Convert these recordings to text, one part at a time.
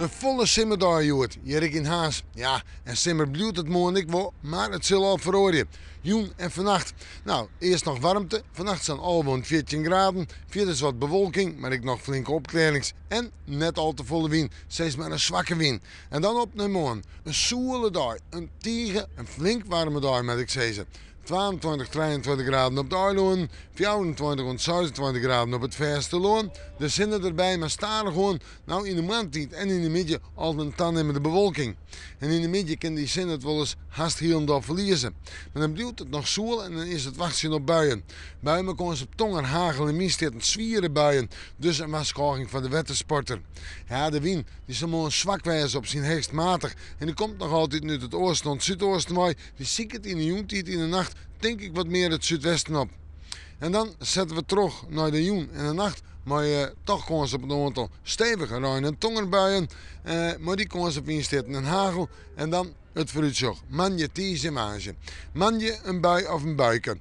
In folle simmerdei hjoed, hjir ek yn Harns. Ja, en simmer bliuwt it moarn ek wol, mar it sil al feroarje. Jûn en fannacht. No, earst noch waarmte, fannacht sa'n 11 oant 14 graden. Fierders wat bewolking, mar ek noch flinke opklearrings. En net al te folle wyn, sis mar in swakke wyn. En dan op nei moarn. In soele dei, in tige, in flink waarme dei moat ik sizze. 22, 23 graden op de eilannen, 24 oant 26 graden op it fêstelân. De sinne derby, mar stadichoan, no yn de moarntiid en yn de middei al in tanimmende bewolking. En yn de middei kin dy sinne it wolris hast hielendal ferlieze. Mar dan bliuwt it noch soel en dan is it wachtsjen op buien. Buien mei kâns op tonger, hagel en wynstjitten, swiere buien. Dus in warskôging foar de wettersporter. Ja, de wyn dy sil moarn swak wêze, op syn heechst matich. En dy komt noch altiten út it oasten oant súdoasten wei. Dy siket yn de jûntiid yn de nacht tink ik wat mear it súdwesten op. En dan sette we troch nei de jûn en de nacht mei toch kâns op in oantal stevige rein en tongerbuien. Mei dy kâns op wynstjitten en hagel. En dan it foarútsjoch, moandei, tiisdei en woansdei. Moandei in bui of in buike.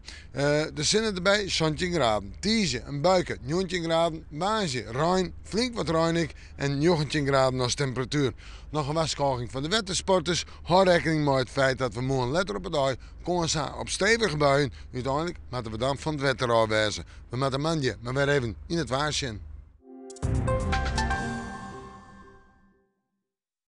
De sinne derby, 17 graden. Tiisdei in buike, 19 graden. Woansdei rein, flink wat rein ek en 19 graden as temperatuer. Noch in warskôging foar de wettersporters, hâld rekkening mei it feit dat we moarn letter op 'e dei kâns ha op stevige buien. Uteinlik moatte we dan fan it wetter ôf wêze. We moatte moandei mar wer even yn it waar sjen.